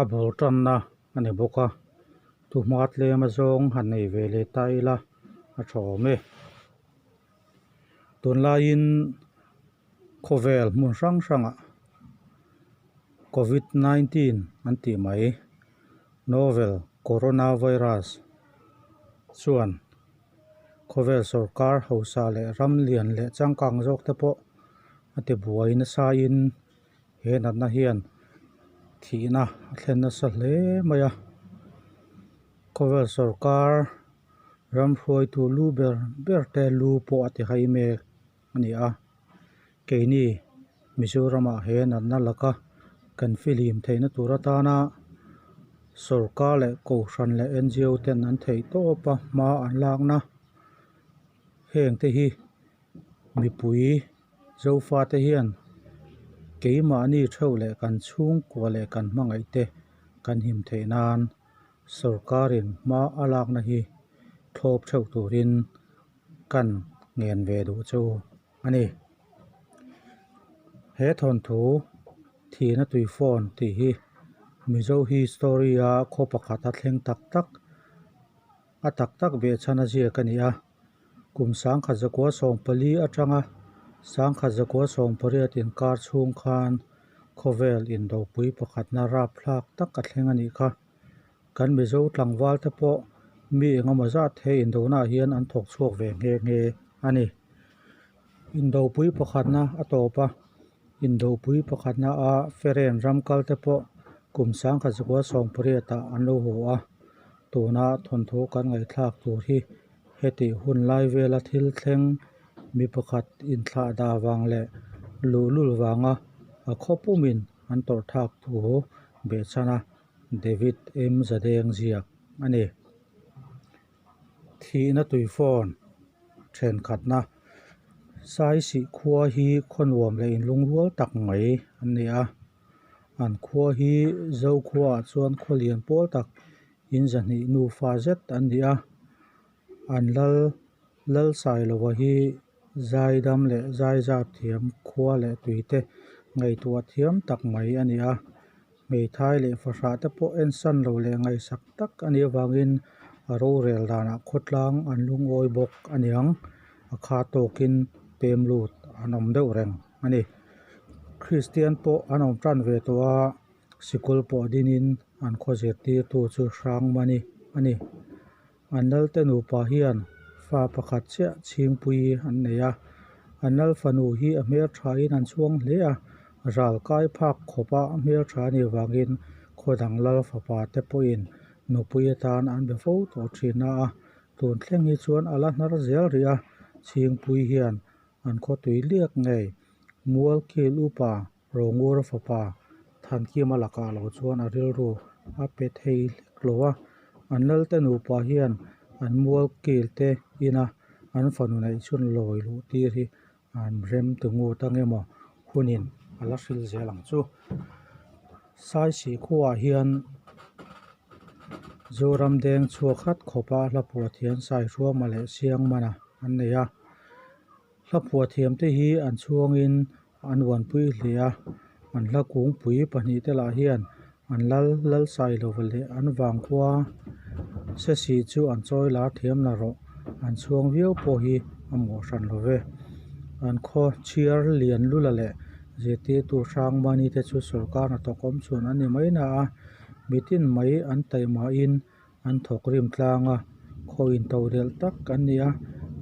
A bul tanna a ni bawk a, thuhma tlem azawng han nei ve leh ta ila a tha awm e. Tunlaiin khawvel hmun hrang hrangah Covid 19 an tih mai novel corona virus chuan khawvel sawrkar hausa leh ram lian leh changkang zawk te pawh a ti buai nasa in he natna hian thihna a thlen nasa hle mai a khawvel sawrkar ram hruaitu lu ber ber te lu pawh a ti hai mek a ni a keini Mizoramah he natna laka kan fihlim theihna tur atana sawrkar leh kohhran leh N G O ten an theih tawp a hma an lakna heng te hi mipui Zofate hian keimahni theuh leh kan chhungkua leh kan hmangaih te kan him theih nan sawrkarin hma a lakna hi thlawp theuh turin kan ngen ve duh chu a ni. He thawnthu thihna tui phone tih hi Mizo history a khaw pakhat a thleng tak tak a tak tak ve chhan a ziak a ni a. Kum 1914 atanga 1918 inkar chhung khan khawvel indopui pakhatna rapthlak tak a thleng a nih kha. Kan Mizo tlangval te pawh mi engemaw zat he indonaah hian an thawk chhuak ve nghe nghe a ni. Indopui pakhatna a tawp a, indopui pakhatna a Feren ram kal te pawh kum 1918 ah an lo haw a, tuna thawnthu kan ngaihthlak tur hi hetih hun lai vela thil thleng mi pakhat inthlah dah vang leh luhlul vanga a khaw pumin an tawrh thak thu behchhan a. David M Zadeng ziak a ni. Thihna tuifawn thenkhatna Saisih khua hi khaw nuam leh inlungrual tak mai an ni a. An khua hi Zokhuaah chuan khaw lian pawl tak in zahnih nufa zet an ni a. An lal Lalsailova hi zaidam leh zaizap thiam khua leh tuite ngaihtuah thiam tak mai a ni a. Hmeithai leh fahrah te pawh ensan lo leh ngaihsak tak a nih avangin a rorel danah khawtlang an lungawi bawk a niang. A kha tawkin pem lut an awm deuh reng a ni. Kristian pawh an awm tan ve tawh a, sikul pawh dinin an khaw zirtirtu chu Hrangmani a ni. An lalte nupa hian fa pakhat chiah chhingpui an nei a, an lal fanu hi a hmelthain an chhuang hle a, ral kai phak khawpa a hmeltha a nih vangin khaw dang lal fapa te pawhin nupui atan an be fo tawh thin a, tun thleng hi chuan a la hnar zel rih a, chhingpui hian an khaw tui liak ngei Mualkhil upa Rongura fapa Thankima lakah lo chuan a rilru a pe thei hlek lo a, an lalte nupa hian an mualkil te ina an fanu neih chhun lawi luh tir hi an rem ti ngut ang emaw hunin a la hril zel ang chu. Saisih khuaah hian Zoram deng chhuak hat khawpa hla phuah thiam Saihruama leh Siangmana an nei a. Hla phuah thiam te hi an chhuangin an uanpui hle a, an hla kungpui pahnihte lah hian an lal lal sai lova leh an vangkhua sesi chu an chawi lar thiam la rawh, an chhuang viau pawh hi a mawh hran lo ve. An khaw chhiar lian lula leh zirtirtu hrang mahni te chu sawrkar hnathawk awm chhun an ni mai na a, mitin mai an taimahin An thawk rim tlang a, khaw intodelh tak an ni a,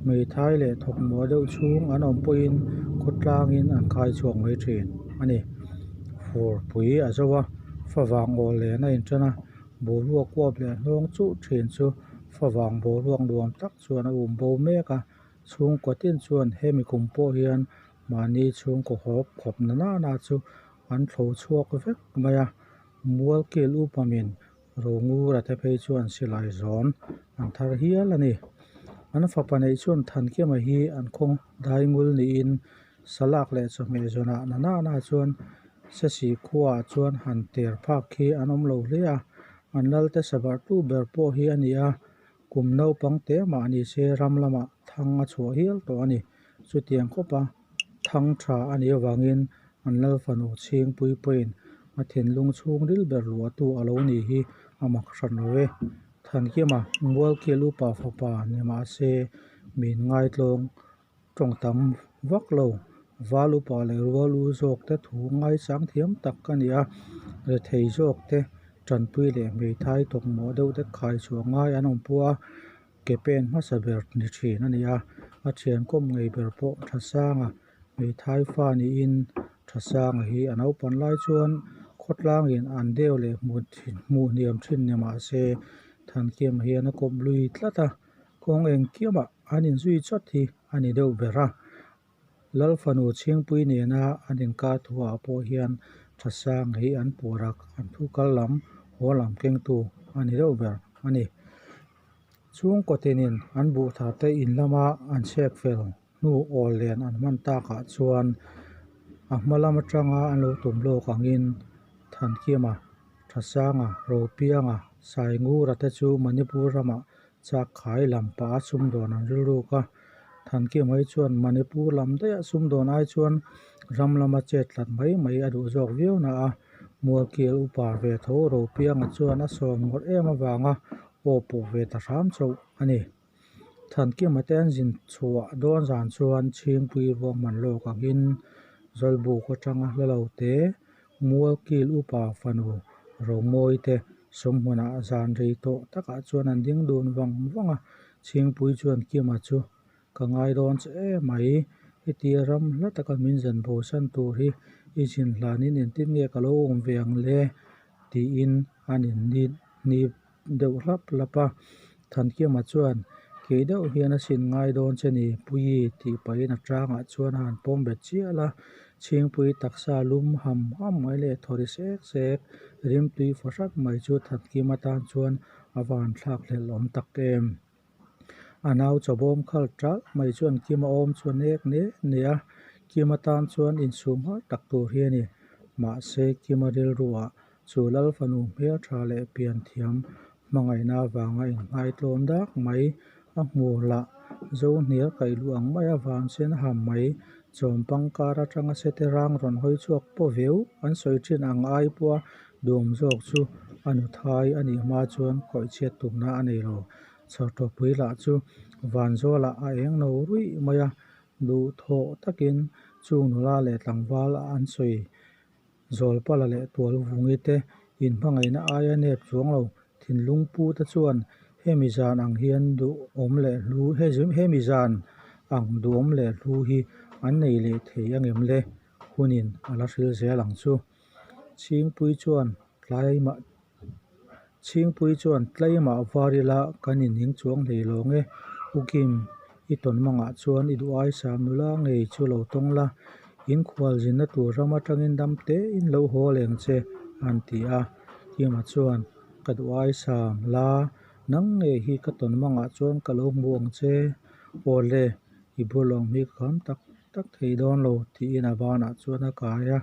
hmeithai leh thawkmuah deuh chhung an awm pawhin khawtlangin an khai chhuak mai thin a ni. Furpui a zo a, favang aw len a intan a, boruak uap leh hnawng chuh thin chu favang boruak nuam tak chuan a um bo mek a, chhungkaw tin chuan hemi kum pawh hian mahni chhungkaw hawp khawp na nana chu an thlo chhuak vek mai a, Mualkil upamin Rongura te phei chuan silai zawn an thar hial a ni. An fapa neih chuan Thankima hi an khaw daingul niin salak leh chawhmeh zawnah na nana chuan Sesi khuaah chuan han ter phak khi an awm lo hle a, an lalte sabarhtu ber pawh hi a ni a, kum naupang te mah ni se ram lamah thang a chhuah hial tawh a ni. Chutiang khawpa thang tha a nih avangin an lal fanu chhingpui pawhin A thinlung chhungril ber luahtu a lo ni hi a mak hran lo e. Thankima, Mualkil upa fapa ni mahse, min ngaitlawng tawng tam vak lo. Val upa leh rual u zawk te thu ngaichang thiam tak a ni a, rethei zawk te tanpui leh hmeithai tawkmawh deuh te khai chhuah ngai an awm pawh a, ke pen hmasa ber ni thin a ni a. A thian kawm ngei ber pawh Thasanga hmeithai fa niin Thasanga hi a naupan lai chuan khawtlangin an deu leh hmuh hniam thin ni mahse Thankima hian a kawp lui tlat a, kawng engkimah an inzui chawt hi a ni deuh ber a. Lal fanu Chhingpui nena an inkar thuah pawh hian Thasanga hi an puarak an thu kal lam haw lam kengtu a ni deuh ber a ni. Chhungkaw tinin an buh thar te in lama an chhek fel hnu awl len an hman takah chuan a hma lam atanga an lo tum lawk angin Thankima, Thasanga, Ropianga, Saingura te chu Manipur ramah chak khai lam pah a sumdawn an rilruk a. Thankima hi chuan Manipur lam daih a sumdawn ai chuan ram lama chet tlat mai mai a duh zawk viau na a, Mualkil upa ve tho Ropianga chuan a sawm ngawrh em avanga aw pawh ve ta hram chauh a ni. Thankima te an zin chhuah dawn zan chuan Chhingpui ruahman lawk angin Zawlbuk atanga hla lo te, Mualkil upa fanu Romawi te sawmhmunah zan rei tawh takah chuan an ding dun vang vang a. Chhingpui chuan Kima chu ka ngai dawn che emai, hetia ram hla taka min zan bosan tur hi i zin hlanin engtin nge ka lo awm ve ang le? tiin an inhnip deuh hlap hlap a. Thankima chuan, Kei deuh hian a sin ngai dawn che ni, Puii, tih pahin a tangah chuan a han pawm bet chial a. Chhingpui taksa lum ham ham mai leh thawri sek sek, rimtui fahrat mai chu Thankima tan chuan a van thlak hlelh awm tak em. A nau chawbawm khal ṭalh mai chuan Kima awm chu a nek ne ne a, Kima tan chuan insum har tak tur hi a ni. Mahse, Kima rilruah chu Lal fanu hmelṭha leh pianthiam hmangaihna avanga inngaitlawm dak mai, a hmur lah Zohnial kaih luh ang maia van sen ham mai, chawmpang kar atanga sete rang rawn hawi chhuak paw veu an sawi ṭhin ang ai pawha duam zawk chu a nu thai a nih hma chuan khawih chhiat tumna a nei lo. Chhawrtawpui lah chu Vanzawlah a eng no ruih mai a, duhthawh takin chung nula leh tlangval an sawi Zawlpala leh Tualvungi te inhmangaihna aia nep chuang lo thinlung pu te chuan hemi zan ang hian duhawm leh hlu hemi zan ang duhawm leh hlu hi an nei leh thei angem le? Hunin a la hril zel ang chu. Chhingpui chuan tlaimah Chhingpui chuan tlaimah var ila kan inning chuang hlei lawng e. U Kim, i tawn mangah chuan i duh aisam nula ngei chu lo tawng la, in khual zinna tur ram atangin dam tein lo haw leng che, an ti a. Kima chuan, Ka duh aisam la, nang ngei hi ka tawn mangah chuan ka lo hmu ang che. Aw le, i bulawm hi ka kham tak tak thei dawn lo, tiin a banah chuan a kai a,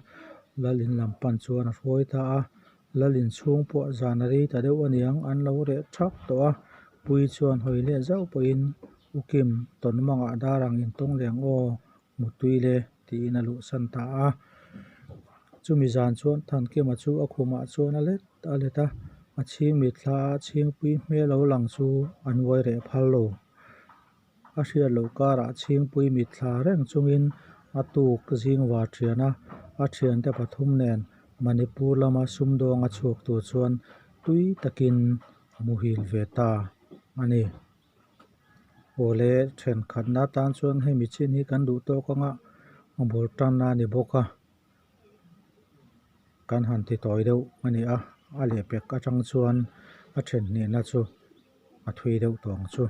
lal in lam pan chuan a hruai ta a. Lal inchhung pawh zan a rei ta deuh aniang an lo reh thap tawh a, Puii chuan hawi leh zauh pawhin U Kim, tawnmangah dar ang intawng leh ang aw, Mutui le, tiin a luhsan ta a. Chumi zan chuan Thankima chu a khumah chuan a let a let a, a chhing mitthla a chhingpui hmel lo lang chu a nuai reh phal lo. A hriat loh karah chhingpui mitthla reng chungin a tuk zing var thian a, a thiante pathum nen Manipur lama sumdawng a chhuak tur chuan tui takin a muhil ve ta a ni. Awle thenkhatna tan chuan hemi chin hi kan duh tawk anga a bul tan a ni bawk a, kan han ti tawi deuh a ni a, a lehpek atang chuan a then hnihna chu a thui deuh tawh ang chu.